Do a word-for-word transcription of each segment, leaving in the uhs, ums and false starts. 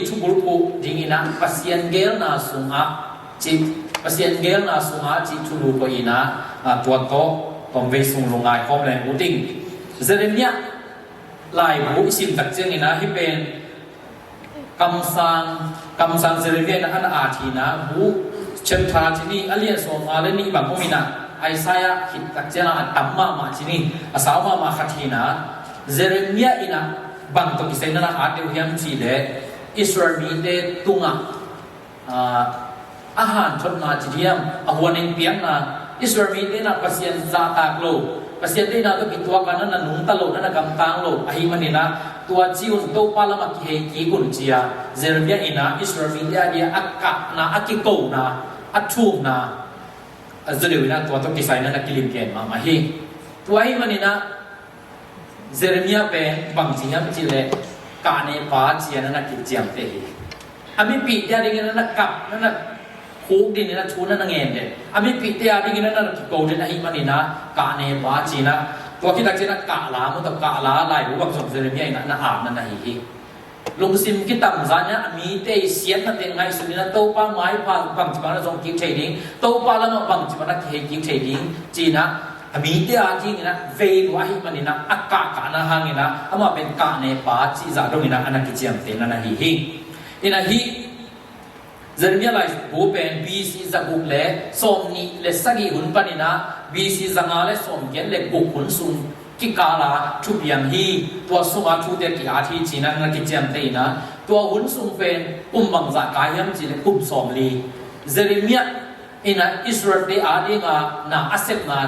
Thubulphuh dingin ah Pasian geelna sungah cih, Pasian geelna sungah cih thulu tawh in ah, ah, tua tawh tawmvei sung lungngai khawm leng uh ding. Jeremiah laibu i sim tak ciangin ah hih pen kamsang, kamsang Jeremiah in ah a na at hi in ah, bu chapter ci ni, a lian sawmnga le nih bang om in ah, Isaiah khit tak ciangin ah a tam mahmah ci ni, a sau mahmah khat hi in ah, Jeremiah in ah bang tawh kisai in ah na at deuh hiam cih leh Israel mite tungah, ah, a hanthotna ci diam, a huaneng piakna, Israel mite in ah Pasian zahtak lo, Pasian deihna tawh kituak a na na nungta lo, na na gamtang lo ahih manin ah, tua ci un, Topa lamah kihei kik un ci-a Jeremiah in ah Israel mite a dia a kahna, a kikona, a thumna, a zaw deuh in ah tua tawh kisai in ah na kilim gen mahmah hi. Tua ahih manin ah Jeremiah pen bangci hiam cih leh kahne pa ci-a na na kiciamteh hi. A mipihte a dingin ah na kap, na na khuk den in ah thu na na ngen den, a mipihte a dingin ah na na kiko den ahih manin ah kahne pa ci-in ah, tua khit tak ciangin ah kahla, mu tawh kahla laibu bang zong Jeremiah in ah na at na na hi hi. Lungsim kitamzan in ah a mite i siatnate ngaihsun in ah Topa maipha bangci bang na zong kik thei ding, Topa lamah bangci bang na kihei kik thei ding ci-in ah, a mite a dingin ah vei lua ahih manin ah a kahkahna hangin ah amah pen kahne pa cih zah dongin ah a na kiciamteh na na hi hi. In ah hih Jeremiah laibu pen B C za guk le sawmnih le sagih hun panin ah B C za nga le sawmgiat le guk hun sung kikala thupiang hi. Tua sungah thute ki-at hi ci-in ah na kiciamteh in ah, tua hun sung pen kum bangzah kai hiam cih leh kum sawmli. Jeremiah in ah Israel-te a dingin ah na a sepna,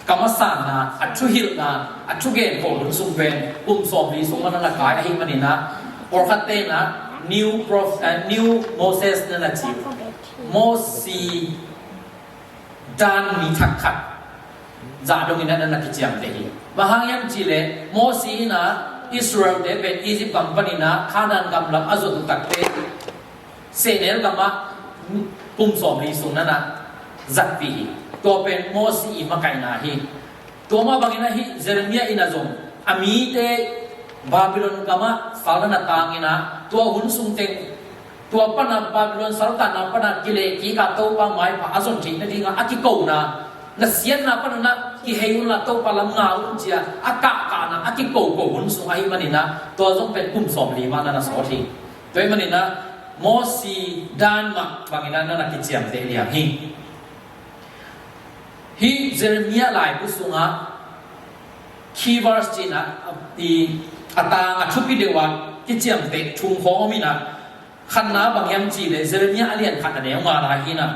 kam a sanna, a thuhilhna, a thugen khawh hun sung pen kum sawmli sung mah na na kai ahih manin ah, pawlkhatte in ah New Prof-, eh, New Moses na na ci uh. Mosi dan mi thak khat zah dongin ah na na kiciamteh hi. Bang hang hiam cih leh Mosi in ah Israel-te pen Egypt gam panin ah Canaan gam lam a zuat uh takteh sehnel gamah kum sawmli sung na na zatpih hi. Tua pen Mosi i makaihna hi. Tua mah bangin ah hih Jeremiah in ah zong a mite Babylon gamah sal na na tangin ah, tua hun sung teng, tua pan ah Babylon saltanna pan ah kilehkik a Topa maipha a zon theih nadingin ah a kikona, na siatna pan ah na kihei unla Topa lam nga un ci-a a kahkahna, a kikoko hun sung ahih manin ah tua zong pen kum sawmli mah na na sawt hi. Tua ahih manin ah Mosi dan mah bangin ah na na kiciamteh liang hi. Hih Jeremiah laibu sungah key verse ci-in ah, i, a tang a thupi deuh ah kiciamteh thum khawng om in ah, khatna bang hiam cih leh Jeremiah a lian khat a neu ngana hi in ah.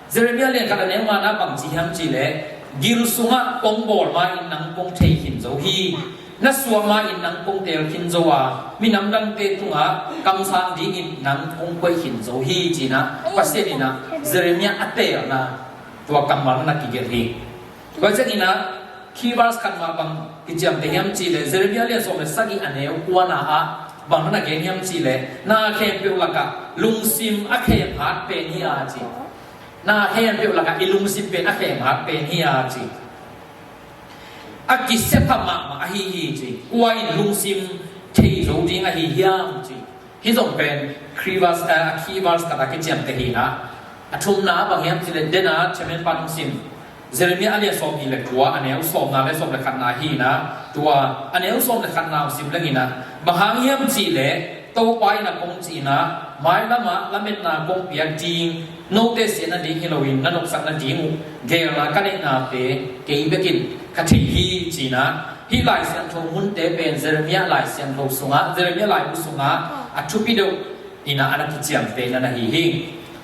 Jeremiah a lian khat a neu ngana bangci hiam cih leh, gil sungah kong bawl ma-in nang kong thei khin zo hi. Na suah ma-in nang kong teel khin zo a, minam dangte tungah kamsang dingin nang kong koih khin zo hi ci-in ah Pasian in ah Jeremiah a teelna tua kammal na kigelh hi. Tua ciangin ah key verse khat mah bang kiciamteh hiam cih leh, Jeremiah lian sawm le sagih a neu kuana ah bang na na gen hiam cih leh, na khempeuh lakah lungsim a khemhat pen hi a ci. Na khempeuh lakah i lungsim pen a khemhat pen hi a ci. A kisia pha mahmah ahi hi ci. Kua in lungsim thei zo ding ahi hiam ci. Hih zong pen key verse, eh, key verse khat a kiciamteh hi in ah. A thumna bang hiam cih leh, den a chairman pa hong sim, Jeremiah a lian sawmnih le kua, a neu sawmna le sawm le khatna hi in ah. Tua a neu sawm le khatna hong sim leng in ah, bang hang hiam cih leh Topa in ah kong ci in ah, mailamah lametna kong piak ding, note siatna ding hi loin na nopsakna ding uh geelna ka neihnate kei bekin ka thei hi ci-in ah. Hih Lai Siangtho munte pen Jeremiah Lai Siangtho sungah, Jeremiah laibu sungah a thupi deuh in ah a na kiciamteh na na hi hi.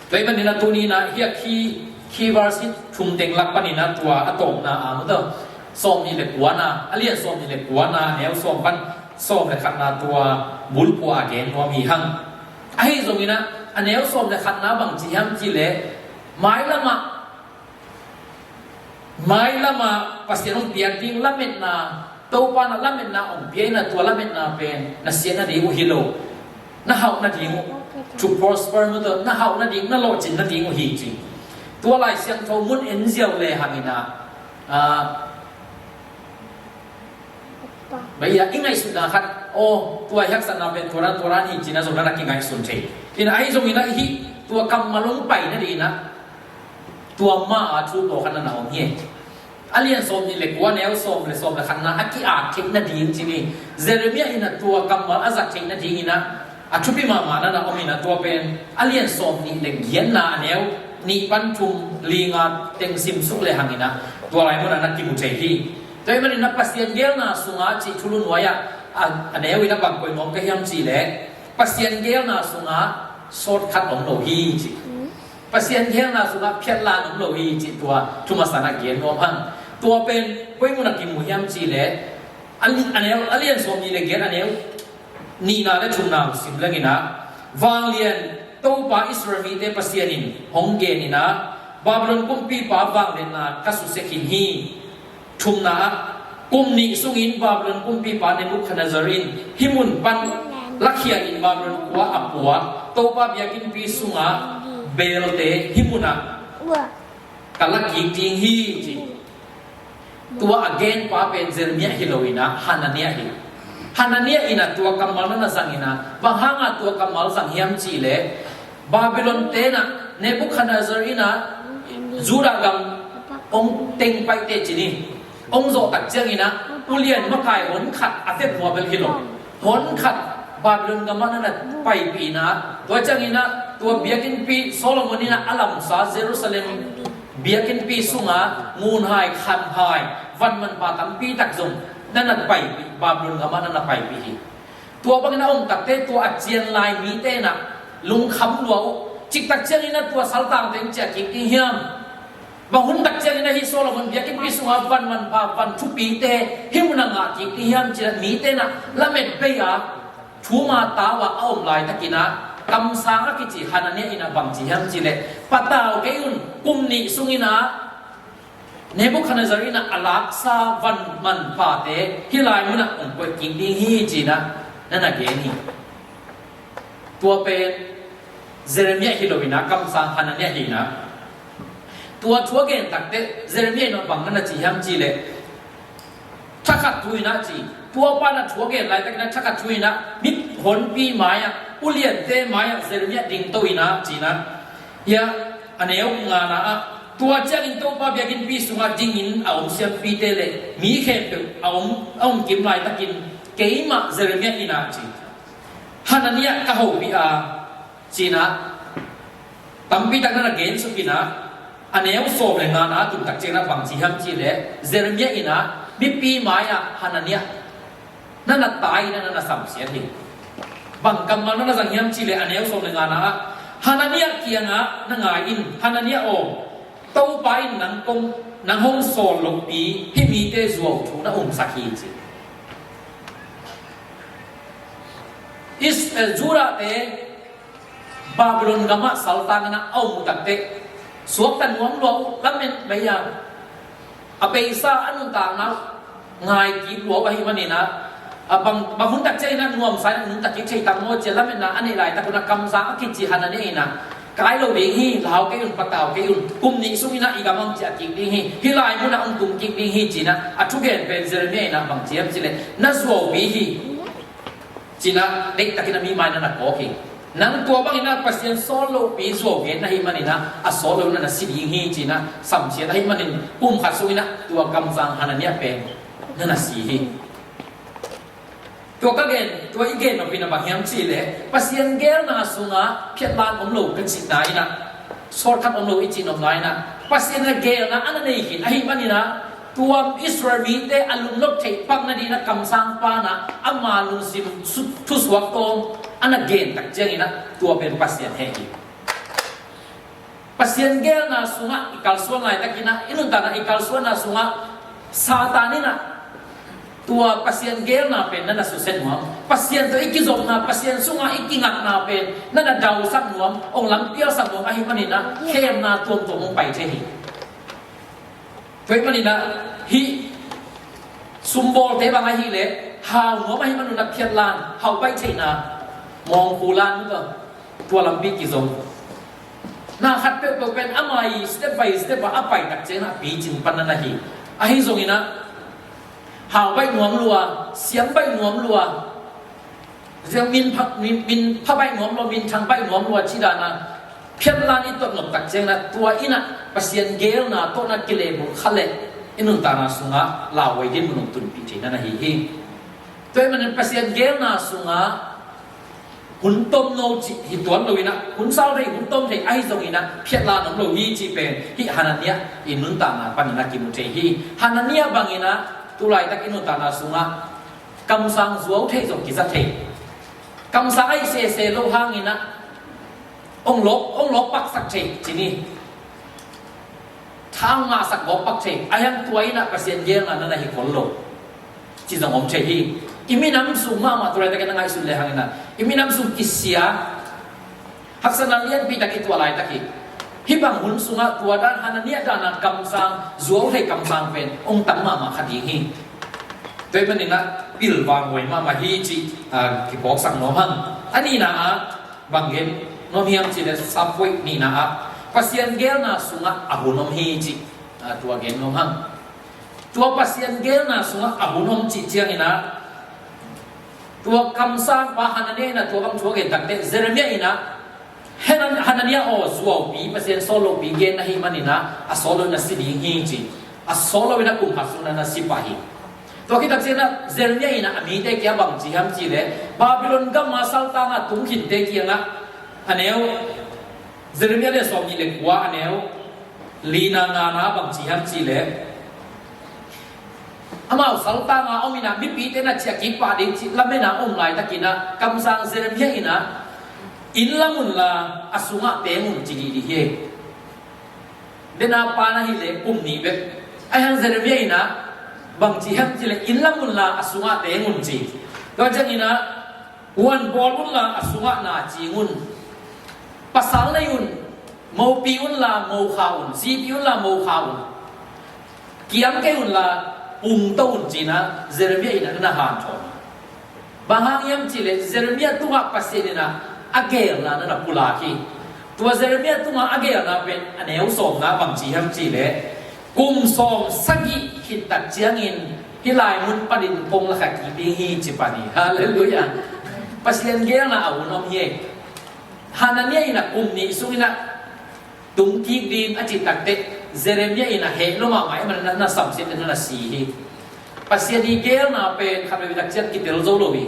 Tua ahih manin ah tuni in ah hih a key, key verse hih thum teng lak panin ah tua a tawpna a mu tawh, sawmnih le kuana, a lian sawmnih le kuana, a neu sawm pan sawm le khatna tua bulphuh a gen nuam hi hang. Ahi zongin ah a neu sawm le khatna bangci hiam cih leh, mailamah, mailamah Pasian hong piak ding lametna, Topa in ah lametna hong pia in ah, tua lametna pen na siatna ding uh hi lo, na hauhna ding uh, to prosper mu tawh, na hauhna ding, na lawhcinna ding uh hi ci. Tua Lai Siangtho mun en ziau lehang in ah, ah, Pai-a i ngaihsutna khat, aw, tua i haksatna pen tua dan tua dan hi ci-in ah zong na na kingaihsun thei. Ina ahi zongin ah hih tua kammal hong pai nadingin ah tua ma-a thu pawlkhat na na om hi. A lian sawm nih le kua, neu sawm le sawm le khatna a ki-at theih nading ci ni. Jeremiah in ah tua kammal a zat theih nadingin ah a thupi mahmah na na om in ah tua pen a lian sawm nih le giatna a neu nih pan thum, li, nga teng simsuk le hangin ah tua lai munah na kimu thei hi. Tua ahih manin ah Pasian geelna sungah cih thulu nuai-ah a, a neu in ah bang koih nuam ka hiam cih leh Pasian geelna sungah shortcut om lo hi ci. Pasian geelna sungah phiatlan om lo hi cih tua thu masa-in ah gen nuam hang. Tua pen koi munah kimu hiam cih leh a li-, a neu, a lian sawm nih le giat a neu nihna le thumna sim leng in ah, vanglian Topa Israel mite Pasian in hong gen in ah, Babylon kumpipa vangliatna ka susia khin hi. Thumna ah, kum nih sungin Babylon kumpipa Nebuchadnezzar in hih mun pan lakhia in Babylon khua a puak Topa biakinnpi sungah belte hih munah ka la kik ding hi ci. Tua a genpa pen Jeremiah hi lo in ah Hananiah hi. Hananiah in ah tua kammal na na zang in ah, bang hanga tua kammal zang hiam cih leh Babylon te in ah Nebuchadnezzar in ah Judah gam hong teng paih teh ci ni. Hong zawh tak ciangin ah ulian makai hon khat a fek hua bel hi lo. Hon khat Babylon gamah na na paipih in ah, tua ciangin ah tua biakinnpi Solomon in ah a lamsa Jerusalem biakinnpi sungah ngunhai, khanhai, van manpha tampi tak zong na na paipih, Babylon gamah na na paipih hi. Tua bangin a om takte tua a cian lai mite in ah lungkham lua uh. Ciktak ciangin ah tua saltang teng ciah kik ding hiam? Bang hun tak ciangin ah hih Solomon biakinnpi sungah van manpha, van thupite hih munah ngah kik ding hiam ci-in ah mite in ah lamet bei-a thuma tau-a a om laitakin ah kamsang a kici Hananiah in ah bang ci hiam cih leh, patau kei un, kum nih sungin ah Nebuchadnezzar in ah a laksa van manphate hih lai munah hong koih kik ding hi ci-in ah na na gen hi. Tua pen Jeremiah hi lo in ah kamsang Hananiah hi in ah, tua thu a gen takte Jeremiah in ah bang na na ci hiam cih leh, thakhat thu in ah ci. Tua pa in ah thu a gen laitakin ah thakhat thu in ah mi honpi mai-ah, uliante mai-ah Jeremiah dingto in ah ci-in ah, hia a neu ngana ah, tua ciangin Topa biakinnpi sungah dingin a om siampite le mi khempeuh a om, a om kim laitakin keimah Jeremiah in ah ci, Hananiah ka hopih a ci-in ah tampi tak na na gen suk in ah, a neu sawm le ngana a tun tak ciangin ah bang ci hiam cih leh Jeremiah in ah mipi mai-ah Hananiah na na tai in ah na na samsiat hi. Bang kammal na na zang hiam cih leh a neu sawm le ngana ah, Hananiah kiangah na ngai in, Hananiah aw, Topa in nang kong, nang hong sawl lohpi hih mite zuau thu na umsak hi ci. Is, eh, Judah te Babylon gamah saltang in ah a om uh takte suakta nuam lua uh, lamet bei-a a beisa a nuntakna uh ngai kik lua uh ahih manin ah, a bang, bang hun tak ciangin ah nuamsa in ah nuntak kik thei tam maw ci-a lametna a neih laitak un ah kamsang a kici Hananiah in ah, kai lo ding hi, lau kei un, patau kei un, kum nih sungin ah i gam hong ciah kik ding hi, hih lai munah hong tung kik ding hi ci-in ah a thugen pen Jeremiah in ah bang ci hiam cih leh, na zuaupi hi. Ci-in ah deihtakin a mi mai-ah na na kawk hi. Nang tua bangin ah Pasian sawl lohpi zuau gen na hih manin ah a sawl lo na na si ding hi ci-in ah samsiat ahih manin kum khat sungin ah tua kamsang Hananiah pen na na si hi. Tua ka gen, tua i gen nop in ah bang hiam cih leh Pasian geelna sungah phiatlan om lo ka cihna in ah, shortcut om lo i cih nopna in ah, Pasian a geelna a na nei khin ahih manin ah, tua Israel mite a lungnop theih pak nadingin a kamsang pa in ah ama lungsim su-, thusuak tawm a na gen tak ciangin ah tua pen Pasian heh hi. Pasian geelna sungah i kalsuan laitakin ah, i nuntakna i kalsuanna sungah Satan in ah tua Pasian geelna pen na na susia nuam, Pasian tawh i kizopna, Pasian sungah i kingakna pen na na dausak nuam, hong lampialsak nuam ahih manin ah khemna tuamtuam hong pai thei hi. Tua ahih manin ah hih sumbawlte bang ahih leh hau nuam ahih manun ah phiatlan, hau baih theihna, mawngkhulan, tua lampi kizom. Na khat peuhpeuh pen ama i step by step ah a pai tak ciangin ah picing pan na na hi. Ahi zongin ah hau baih nuam lua, siam baih nuam lua, ziang min pha, min, min pha baih nuam lua, min thang baih nuam lua ci dan a phiatla in i tot nop tak ciangin ah tua in ah Pasian geelna tawh na kilehbulh kha leh i nuntakna sungah lauhuai dinmun hong tunpih theihna na hi hi. Tua ahih manin Pasian geelna sungah hun tom no cih hi tuan lo in ah, hun sau thei, hun tom thei ahi zongin ah phiatla na om lo hi cih pen hih Hananiah i nuntakna panin ah kimu thei hi. Hananiah bangin ah tu laitak i nuntakna sungah kamsang zuau thei zong kiza thei, kamsang ahih sese lo hangin ah hong lawp, hong lawp paksak thei ci ni. Tha ngahsak gawp pak thei, ahi hang tua in ah Pasian geelna na na hi khol lo ci zong om thei hi. I minam sung mahmah tu laitak in na ngaihsun le hangin ah i minam sung kisia, haksatna lianpi tak i tuah laitak hi. Hih bang hun sungah tua dan Hananiah dan a kamsang zuau thei kamsang pen hong tam mahmah kha ding hi. Tua ahih manin ah pilvang huai mahmah hi cih, ah, kiphawksak nuam hang. A nihna ah bang gen nuam hiam cih leh, subpoint nihna ah Pasian geelna sungah a hun om hi cih, ah, tua gen nuam hang. Tua Pasian geelna sungah a hun om cih ciangin ah tua kamsangpa Hananiah in ah tua bang thu a gen takteh Jeremiah in ah Hanan-, Hananiah aw, zuaupi, Pasian sawt lopi gen na hih manin ah a sawt lo in na si ding hi ci. A sawt lo in ah kum khat sung na na si pah hi. Tua khit tak ciangin ah Jeremiah in ah a mite kiangah bang ci hiam cih leh, Babylon gam a saltang a tung khinte kiangah, a neu, Jeremiah lian sawmnih le kua, a neu lina, ngana bang ci hiam cih leh, amau saltang a om in ah mipite na ciah kik pah ding cih lamen a om laitakin ah kamsang Jeremiah in ah, inn lam unla a sungah teng un ci dih dih hi. Dena pa na hih leh kum nih bek. Ahi hang Jeremiah in ah bang ci hiam cih leh, inn lam unla a sungah teng un ci. Tua ciangin ah huan bawl unla a sungah na cing un. Pasal nei un, mopi unla mo kha un, zipi unla mo kha un. Kiam kei unla pumto un ci-in ah Jeremiah in ah na hanthawn. Bang hang hiam cih leh Jeremiah tungah Pasian in ah a geelna na na pulak hi. Tua Jeremiah tungah a geelna pen a neu sawmna bang ci hiam cih leh, kum sawm sagih khit tak ciangin hih lai mun panin kong la kha kik ding hi ci pan hi. Halleluiah. Pasian geelna a hun om hi. Hananiah in ah kum nih sungin ah tung kik ding a cih takteh Jeremiah in ah heh lo mahmah ahih manin ah na samsiat in ah na si hi. Pasian i geelna pen khatvei tak ciang kitel zo lo hi.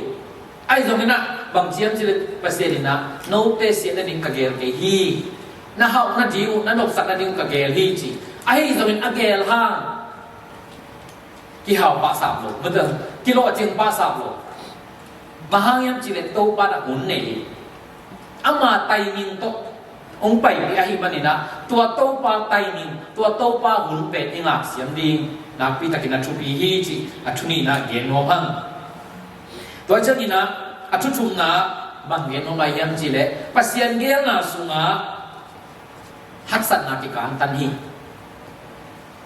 Ahi zongin ah bang ci hiam cih leh Pasian in ah note siat nading ka geel kei hi. Na hauh nading uh, na nopsak nading uh ka geel hi ci. Ahi zongin a geel hang kihau pahsap lo, mate, kilawhcing pahsap lo. Bang hang hiam cih leh Topa in ah hun nei hi. Ama timing tawh hong paipih ahih manin ah tua Topa timing, tua Topa hun pen i ngak siam ding nakpi takin a thupi hi cih a thu nihna gen nuam hang. Tua ciangin ah a thu thumna bang gen nuam lai hiam cih leh Pasian geelna sungah haksatna kikantan hi.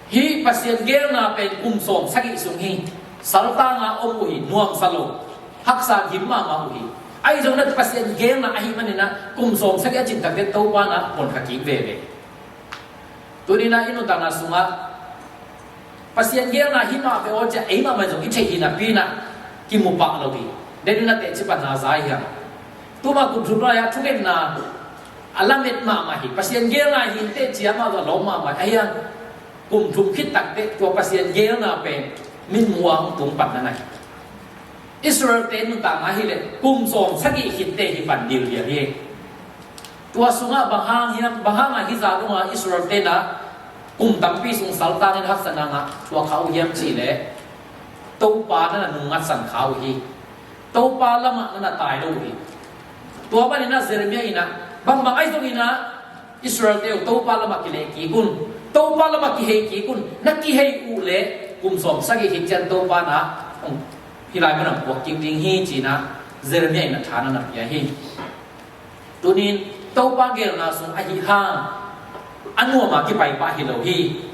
Hih Pasian geelna pen kum sawm sagih sung hi. Saltang a om uh hi, nuamsa lo. Haksa gim mahmah uh hi. Ahi zongin ah Pasian geelna ahih manin ah kum sawm sagih a cin takteh Topa in ah pon kha kik veve. Tuni-in ah i nuntakna sungah Pasian geelna hi mah ve aw ci-a ei mahmah zong i theih hi napi-in ah kimu pah lo hi. Den in ah teci panna za hi hang. Tuma kum thum lai-ah thugenna a lamet mahmah hi. Pasian geelna hi inteh ci-a amah zong a lawm mahmah hi. Ahi hang kum thum khit takteh tua Pasian geelna pen min mu-a hong tung panna na hi. Israel-te nuntakna hi leh kum sawm sagih khitteh hi pan dildial hi. Tua sungah bang hang hiam, bang hangah hih zah dongah Israel-te in ah kum tampi sung saltangin haksatna ngah tuah kha uh hiam cih leh Topa na na nungngatsan kha uh hi. Topa lamah na na tai lo uh hi. Tua manin ah Jeremiah in ah bangbang ahi zongin ah Israel-te uh Topa lamah kileh kik un, Topa lamah kihei kik un. Na kihei uh leh kum sawm sagih khit ciang Topa in ah hong, hih lai mun ah puak kik ding hi ci-in ah Jeremiah in ah tha na na pia hi. Tuni-in Topa geelna sung ahi hang a nuam a kipai pah hi lo hi.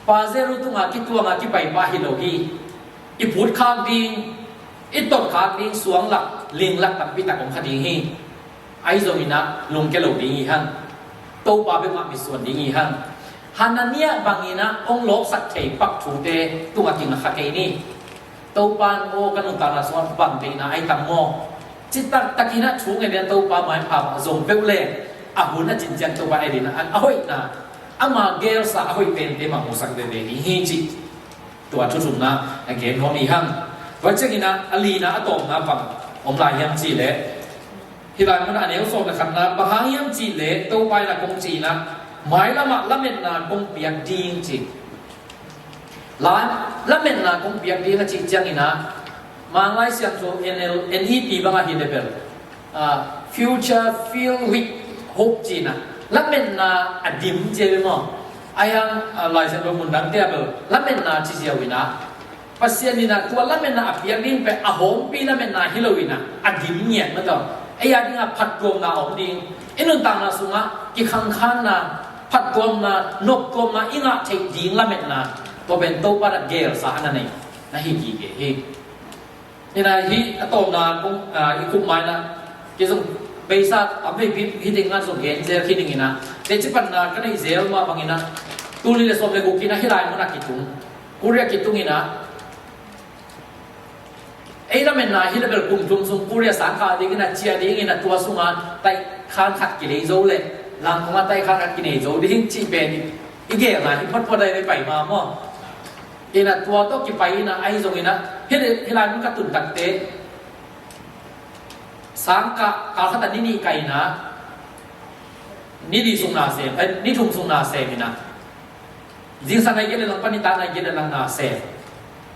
Pazero tungah kituang a kipai pah hi lo hi. I phut khak ding, i tot khak ding suang lak, ling lak tampi tak om kha ding hi. Ahi zongin ah lungkia lo ding hi hang. Topa bek mah mitsuan ding hi hang. Hananiah bangin ah hong lawpsak thei pak thute tungah kingak kha kei ni. Topa in aw ka nuntakna sungah bang deihna ahi tam maw? Citak takin ah thu ngen in ah Topa maipha zong peuh le a hun a cin ciang Topa ei ding a, a hoihna ama geelsa a hoih pente mah musak veve ding hi cih tua thu thumna a gen nuam hi hang. Tua ciangin ah a lina a tawpna bang om lai hiam cih leh, hih lai munah a neu sawm le khatna bang hang hiam cih leh Topa in ah kong cih in ah mailamah lametna kong piak ding ci. La, lametna kong piak ding a cih ciangin ah Manglai Siangtho N L, N E P bang ahi le bel, ah, future filled with hope ci in ah lametna a dim ci ve maw? Ahi hang, ah, Lai Siangtho mun dangte ah bel lametna ci ziau in ah Pasian in ah tua lametna a piak ding pen a hawmpi lametna hi lo in ah a dim ngiat mah tawh ei a dingah phattuamna a om ding, i nuntakna sungah kikhangkhanna, phattuamna, noptuamna i ngah theih ding lametna, tua pen Topa in ah geelsa a na nei na hi gige hi. Hi in ah hih a tawpna kong, ah, i kup mai in ah kei zong beisa a veipi hi ding ngan zong gen zel hi ding in ah, teci panna ka neih zel mah bangin ah tul nih le sawm le guk in ah hih lai munah kitung, Korea kitung in ah ei lametna hi le bel kum thum sung Korea sangkah dingin ah ciah dingin ah tua sungah taihkhan khat kilei zo le langkungah taihkhan khat kinei zo ding cih pen i geelna hi photphot ahi ve pai ma maw? In ah tua tawh kipai in ah ahi zong in ah hih lai mun ka tun takte sangkah kal khat a ni nih kai in ah ni li sung na sem, eh, ni thum sung na sem in ah zingsang nai giat le lang pan nitak nai giat le lang na sem.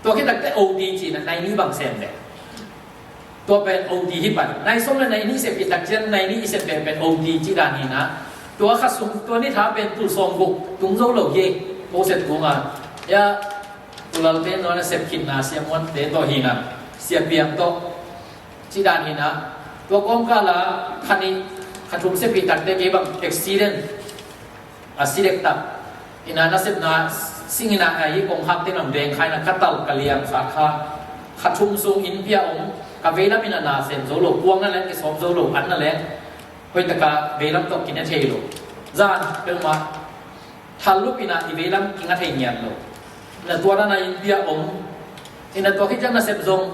Tua khit takte O T ci in ah nai nih bang sem le tua pen O T hi pan. Nai sawm le nai nih sep khit tak ciang nai nih i sep pen pen O T ci dan hi in ah tua kha sung tua ni tha pen tul sawm guk tung zo lo hi. Ko sep tung a ya, tua lal pen no na sep khit na sia muan te tawh hi in ah sia piang tawh ci dan hi in ah tua kawmkal ah kha nih kha thum sep khit takte kei bang accident a si dektak in ah nasepna sing in ah ahi kong khak te nong deng kha in ah ka tal ka liam sa kha kha thum sung inn pia om ka veilam in ah na sem zo lo, kuang na leng kisawm zo lo, an na leng hoih taka veilam tawh kine thei lo. Zan peuhmah thal lup in ah i veilam kinga thei ngiat lo. Na tua na na inn pia om in ah tua khit ciang nasep zong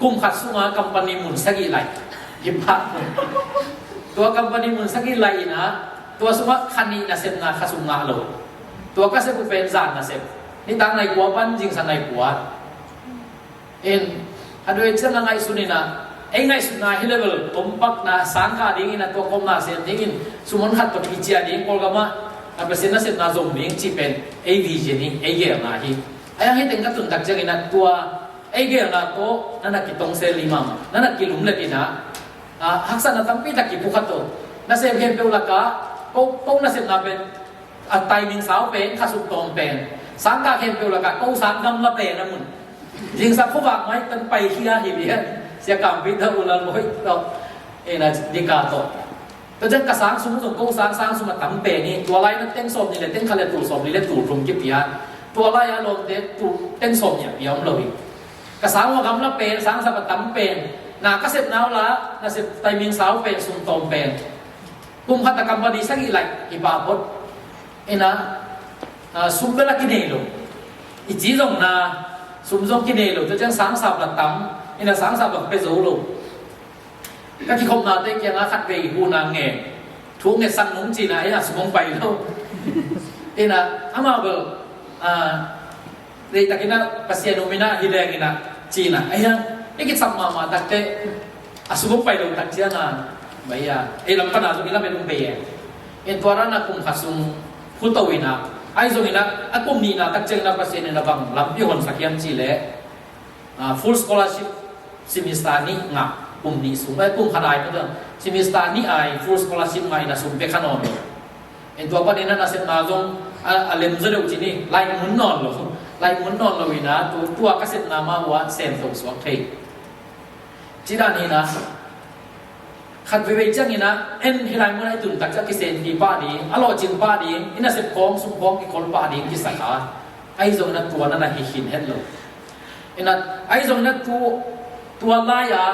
kum khat sunga company mun sagih lai. Hi pah. Tua company mun sagih lai in ah tua sungah kha nih nasepna kha sung ngah lo. Tua ka sep uh pen zan nasep. Nitak nai kua pan zingsang nai kua. In a doi ciang a ngaihsun in ah ei ngaihsutna hi le bel tompakna sangkah dingin ah tua kawmna sem dingin sumon khat tawh i ciah ding Kawlgam ah a Pasian nasepna zom ding cih pen ei vision hi, ei geelna hi. Ahi hang hih teng ka tun tak ciangin ah tua ei geelna tawh na na kitong sel i mama, na na kilumlet in ah, ah, haksatna tampi tak kipukhat uh. Nasem khempeuh lakah ko, ko nasepna pen a timing sau pen kha suk tawm pen sangkah khempeuh lakah ko sang gamla pen a mun. Zingsang khuavak mai tan pai khia hi lian sia kam pi tawh u lal bawi tawh in ah dika tawh. Tua ciang ka sang sum zong ko sang, sang sum a tam pen hi. Tua lai na teng sawm nih le teng khat le tul sawm nih le tul thum kipia. Tua lai a lawmte tul teng sawm nih a pia om lo hi. Ka sang ua gamla pen, sang sap a tam pen, na ka sep nau la, na sep timing sau pen, sum tawm pen. Kum khat a company sagih lai i pah phot. In ah, ah, sum bel a kinei lo. I ci zong na, sum zong kinei lo. Tua ciang sang sap la tam, in ah sang sap la pia zo lo. Ka kikhopnate kiangah khat vei hun a nge thu ngetsak nung cihna, ei a sum hong pai lo. Inah amau bel, ah, deihtakin ah Pasian um inah hi leng inah cihna, ei a i kisap mahmah takte a sum hong pai lo tak ciangah, bai a ei lam pana zong i lamet hong bei e. In tua ranah kum khat sung khuto inah, ahi zong inah a kum nihna tak ciang inah Pasian inah bang lampi honsak hiam cihleh, ah, full scholarship semester nih ngah, kum nih sung, eh, kum khat ai, semester nih ai full scholarship ngah inah sum pia kha nawn lo. In tua panin ah nasepna zong a, a lem zaw deuh cih ni, laih mun nawn lo, laih mun nawn lo inah tu, tua ka sepna mah uh ah sem to suak thei. Cih dan inah khat veivei ciang inah en hih lai mun ah i tun tak ciang kisenpi pah ding, a lawhcing pah ding, i nasep khawng sum khawng kikhol pah ding kisakha. Ahi zong inah tua na na hi khin het lo. Inah ahi zong inah tu, tua lai-a,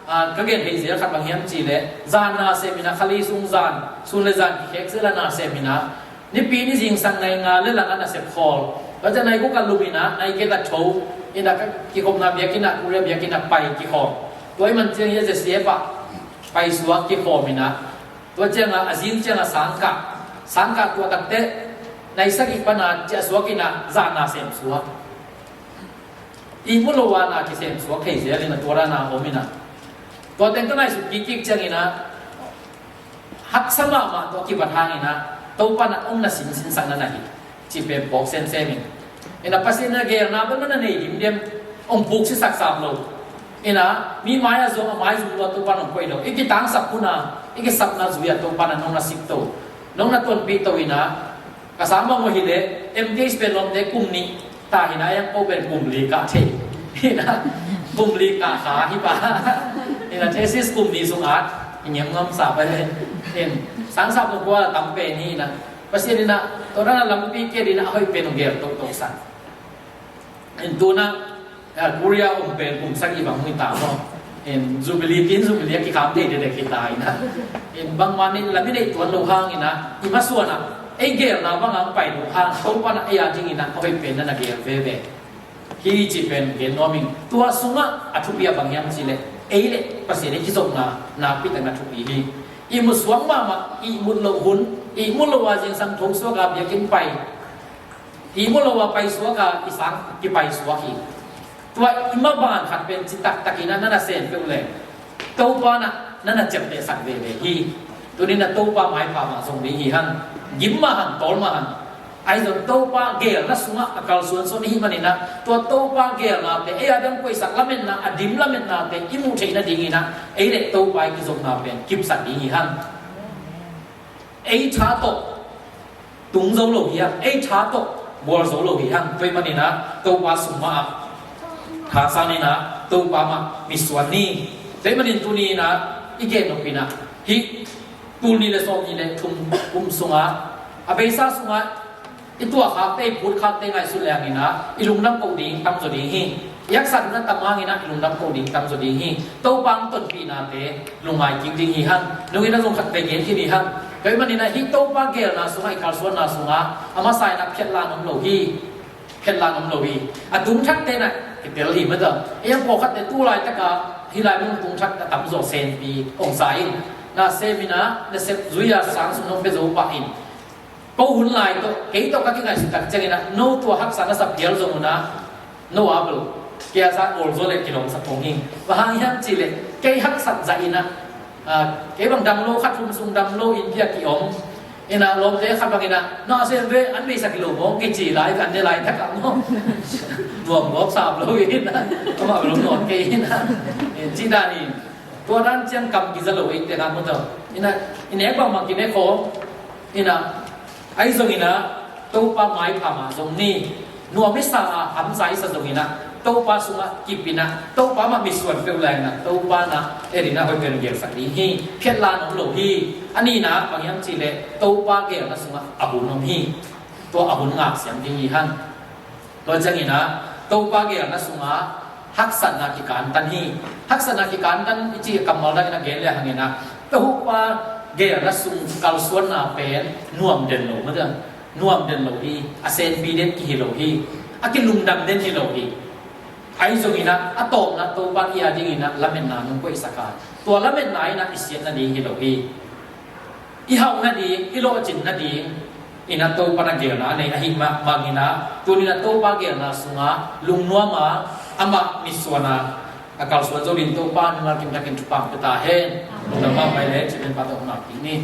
ah, ka gen thei zel khat bang hiam cihleh, zan nasem inah, kha li sung zan, sun le zan kikhek zel a nasem inah, nipi ni zingsang nai nga le lang a nasep khawl. Tua ciang nai guk a lum inah nai giat a tho. Ina ka kikhopna biakinn ah, Korea biakinn ah pai kikhawm. Tua i man ciang hi a Z C F ah paisuak kikhawm ina, tua ciangah a zing ciangah sangkah, sangkah tua takteh nai sagih pana ciahsuak ina zahna semsuak. Ihmu lo a na kisemsuak thei zel ina tua dana om ina, tua teng ka ngaihsut kik kik ciang ina, haksa mahmah tawh kibat hang ina, Topa na ong na sinsinsak na na hi cih pen phawk semsem in. Ina Pasian na gelna bang na na nei dimdiam, ong puk sisak sam lo. Ina mi mai-ah zong a maizum lua Topa nong koih lo. I kitangsap huna, i kisapna zui-ah Topa na nong na sik to, nong na tonpih to ina, ka sa mong uh hileh M T H pen lawmte kum nih ta hina, yang ko pen kum li kah thei hina, kum li kah kha hi pa. Ina thesis kum nih sung at i ngiam ngam sa pa hi. In sangsap nung kua tam pen hi ina, Pasian ina tua dana lampi ke dina a hoih pen ong gel tohtoh san. In tuna Korea om pen kum sagih bang hong hi ta maw. In Jubilee tin Jubilee a kikham thei dede kita ina, in bangmah nih lam i neih tuan lo hang ina, i masuan ah ei gelna bang ang pai lo hang Topa na ei a ding ina a hoih pen na na gel veve hi cih pen gen nuam ing. Tua sungah a thupi a bang hiam cih leh ei le Pasian ei kizopna nakpi tak na thupi hi. Ihmut suak mahmah, ihmut loh hun, ihmut lo a zingsang tho suak a biakinn pai, ihmu lo a paisuak a i sang kipaisuak hi. Tua i maban khat pen citak takin a na na sem peuh leh Topa na na na ciamtehsak veve hi. Tuni na Topa maipha mah zong ding hi hang. Gim mah hang, tawl mah hang. Ahi zong Topa gelna sungah a kalsuansuan i hih manin a, tua Topa gelnate ei a dang koihsak lametna, a dim lametnate i muh theih nadingin a, ei le Topa i kizopna pen kipsak ding hi hang. Ei tha tawh tung zo lo hi hang, ei tha tawh bual zo lo hi hang. Tua ahih manin a Topa sung mah ah thasan in a, Topa mah mitsuan ni. Tua ahih manin tuni in a i gen nop in a, hih tul nih le sawm nih le thum kum sungah a beisa sungah i tuahkhakte, i phutkhakte ngaihsut leng in a, i lungdam koh ding tamzaw ding hi. I haksatna tam hang in a, i lungdam koh ding tamzaw ding hi. Topa hong tonpihnate lungngai kik ding hi hang. Nung in a zong khat vei gen khin hi hang. Tua ahih manin a hih Topa gelna sungah, i kalsuanna sungah a masa in a phiatlan om lo hi. Phiatlan om lo hi. A tungthakte na kitel hi mata. Ei a pawlkhatte tu laitak a hih lai mun tungthak a tamzaw senpi ong sa in, na sem in a, na sep zui a sang sum nong pia zo pah in. Ko hun lai tawh kei tawh ka kingaihsut tak ciangin a, no tua haksa na sa phial zong un a, no a bel kei a sa awl zaw le kilawm sa pong hi. Bang hang hiam cih leh kei haksat zah in a, a, kei bang dam lo, kha thum sung dam lo in pia ki-om in a, lawmte khat bang in a, na sem ve, an beisak hi lo mawng kici lai, kan ne lai thak ah maw. Nuam gawp sam lo in a, amah bel nuam kei in a, in ci dan in. Tua dan ciang kam kiza lo eite kha maw tawh. In a, i nek bangmah kinek khawm in a, ahi zongin a Topa maipha mah zong ni. Nuam i sa a, hamsa i sa zongin a, Topa sungah kip in a, Topa mah mitsuan peuh lai in a, Topa na ei ding a hoih pen gelsak ding hi. Phiatlan om lo hi. A nihna bang hiam cih leh Topa gelna sungah a hun om hi. Tua a hun ngak siam ding hi hang. Tua ciangin a, Topa gelna sungah haksatna kikantan hi. Haksatna kikantan i cih kammal dangin a gen le hangin a, Topa gelna sung kalsuanna pen nuam den lo mah dang, nuam den lo hi. A senpi den kihi lo hi. A kilungdam den hi lo hi. Ahi zongin a, a tawpna Topa i a dingin a lametna nong koihsak a, tua lametna in a i siat nading hi lo hi. I hauh nading, i lawhcin nading in a Topa na gelna a nei ahih mah bangin a, tuni in a Topa gelna sungah lungnuam a, amah mitsuan a, a kalsuan zo ding Topa nunga kim takin thupha pia ta hen. Lungdam mahmah le, cih pen pa tawh nak ding ni.